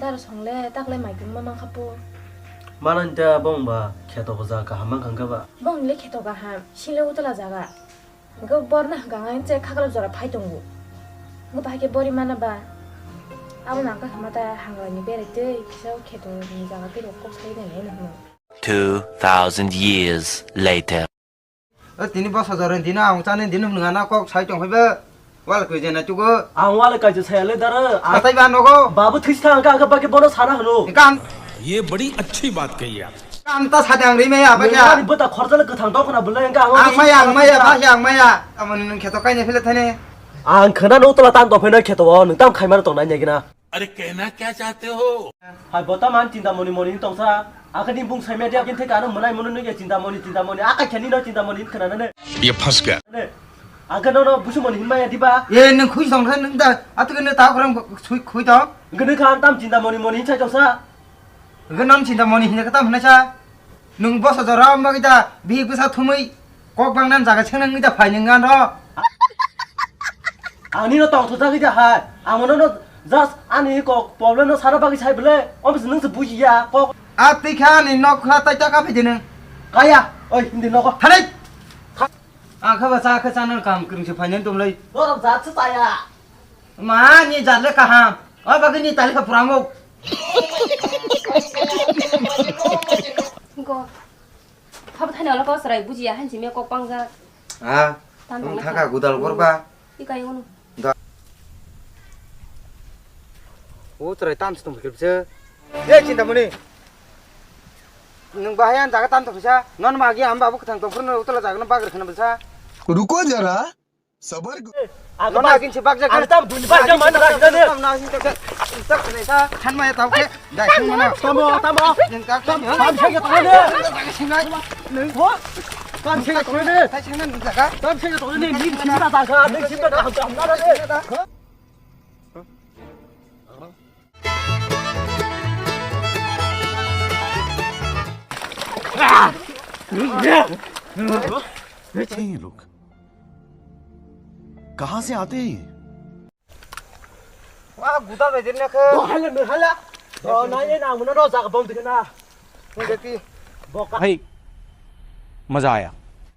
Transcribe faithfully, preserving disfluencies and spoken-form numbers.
Dara songle takle maikung ma mankha po. Manani ta bong ba kheto bo jaga kaham mankha ba. Bong le kheto kaham, sile utla jaga. Go borna gangang che khakla jora phai tongo. Go bahai ke bori mana ba. Abo nangka khama ta hanglani berai tei kisa kheto ni jaga tei rok kok sai nai nai nang. Two thousand years later. O tini bosa jora dino ang chani dino nungana kok sai tong phaiba. Wal koi jena tugo. Ang wal kai je saya le dara. Ang satai ba nogo. Babu this thang ka ka baki bono sana hano. Kan. Ye badi achhi baat kahi aap. Kan ta sadang ri maya ba kya. Ni bota khorja le gathang tok na bulai ang ka. Ang maya, ang maya, ba ya ang maya. Amon nung kheto kai ne phile thane. Ang khana no tola tan to phena kheto o nung tam khai mar tong nai gina. अरे कहना क्या चाहते हो? Hai bota man chinta moni moni tongsa. Akhe ni bung sai media kin theka no manai mono nung chinta moni chinta moni. Akai khani no chinta moni khana ne. ये फंस गया। Ne. Akhe no no busu moni hin maya diba. Ye nung khui song khe nung da atu khe ne ta khorang khui khui tong. Gini khan tam chinta moni moni hin sai tongsa. Gini nam chinta moni hin khe tam hinai sa. Nung bosa jora wng bagwi da bihik bwsa thumwi kok bangnan jaga sengna wngwi da phai nung ano. Ani no tong thujagwi da hai. Amo no just ani kok problem no sana bagwi sai bwle. Omo se nung se bujiya kok. A twi kha ani nok kha tai ta ka phai de nung. Kaya, oi hindi noko. Thanai. A kha ba cha kha cha nang kam kring se phai nang tum lai. Norok jat se chaya. Ma ni jat le kaham. O bagwi ni tali kha puramo. Go. Habo thani ola ko chwrai bujiya hansi me kok pangjak. Ha? Tamo wng thaka gudal gorba. Ikai unu. Da. O chwrai tam stung phikir bse. Ye chinta muni. Nung bahai an jaga tam to phisa. Non ma agi am babu khang to phurno utla jaga no bagri khana bsa. Ruko jara. Sabar. Nono agin si bakjak. Ang tam duni bakjak mana rakjak ne. Tam na sin tak tak tak ne sa. Than maya tau ke. Dai sin mana. Tamo tamo. Ning tak tam. Tam se ke tone. Sin nai. Ning ho. Tam se ke tone. Tai sin nai jaga. Tam se ke tone. Ning sin ta ta ka. Ning sin ta ta ka. कौन है ये लोग? कहाँ से आते हैं ये? Wah, guda be din na khe. Oh, hala, hala. Oh, na ye na, muna no jaga bom dikna. Ni deki. Boka. भाई, मजा आया।